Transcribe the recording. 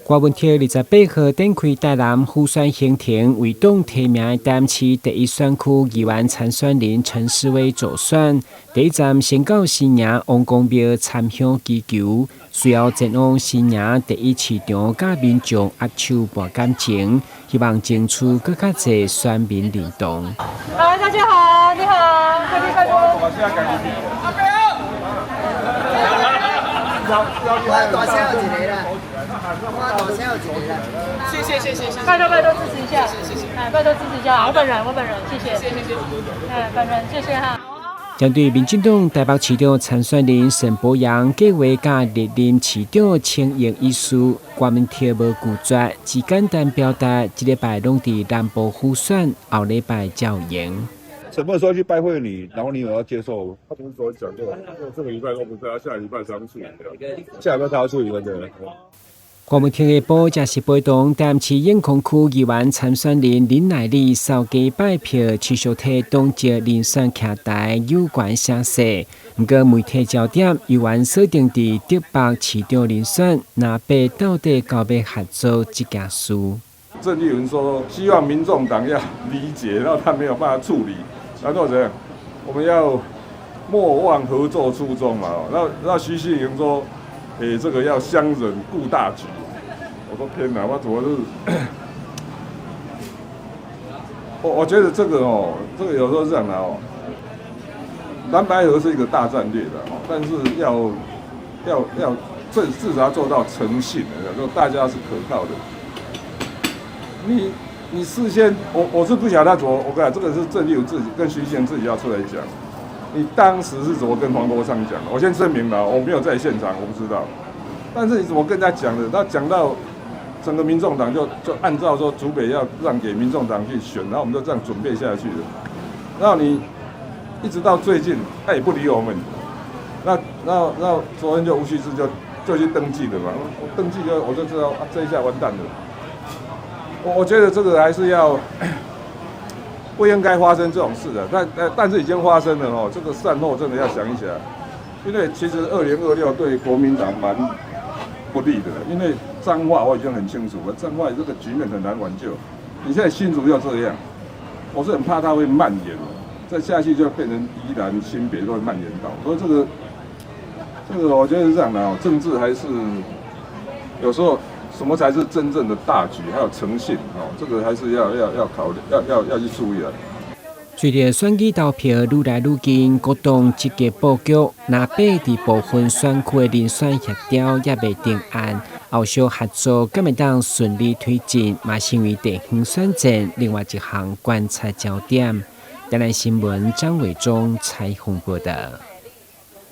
郭文鐵28號展開台南輔選行程，為黨提名的台南市第一選區議員參選人陳世偉助選。第一站先到新營王公廟參香祈求，隨後前往新營第一市場佮民眾握手博感情，希望爭取閣較濟選民認同。來，大家好，你好，快點快點。阿彪，我大聲有一個啦，我大聲有一個啦。謝謝謝謝謝謝。拜託拜託支持一下，謝謝謝謝。哎，拜託支持一下，我本人我本人，謝謝。謝謝謝謝。哎，本人謝謝哈。針對民進黨台北市長參選人沈伯洋計劃佮歷任市長請纓一事，郭文鐵無拒絕，只簡單表達，這禮拜攏佇南部輔選，後禮拜才有閒。沈伯說去拜會你，然後你有要接受？他不是昨天講過，這個禮拜都不在，他下禮拜才處理。下禮拜他要處理的。郭文鐵下晡則是陪同台南市永康區議員參選人林乃麗掃街拜票，持續替黨籍人選徛台有關聲勢。毋過媒體焦點猶原鎖定佇竹北市長人選，藍白到底夠欲合作這件事。鄭麗文說希望民眾黨要理解，然後他沒有辦法處理，然後怎樣？我們要莫忘合作初衷嘛。那徐欣瑩說，這個要相忍顧大局。我說天哪，我怎麼是？我覺得這個哦，這個有時候是這樣的哦。藍白合是一個大戰略的哦，但是要至少要做到誠信的，就大家是可靠的。你事先，我是不曉得他怎麼，我跟你講，這個是鄭麗文自己跟徐欣瑩自己要出來講。你當時是怎麼跟黃國昌講的？我先聲明了，我沒有在現場，我不知道。但是你怎麼跟他講的？他講到整個民眾黨就按照說竹北要讓給民眾黨去選，然後我們就這樣準備下去了。然後你一直到最近，他也不理我們。那昨天就吳旭志就去登記了嘛。我登記就我就知道啊，這一下完蛋了。我覺得這個還是要不應該發生這種事的，但是已經發生了哦，這個善後真的要想一想，因為其實2026對國民黨蠻不利的，因為彰化我已經很清楚了，彰化這個局面很難挽救。你現在新竹要這樣，我是很怕它會蔓延，再下去就變成宜蘭、新北都會蔓延到。所以這個我覺得是這樣的哦，政治還是有時候什麼才是真正的大局，還有誠信哦，這個還是要考慮，要去注意的。隨著選舉投票愈來愈近，各黨積極布局，藍白佇部分選區的人選協調猶未定案，後續合作敢會當順利推進，嘛成為地方選戰另外一項觀察焦點。台南新聞張偉忠採訪報道。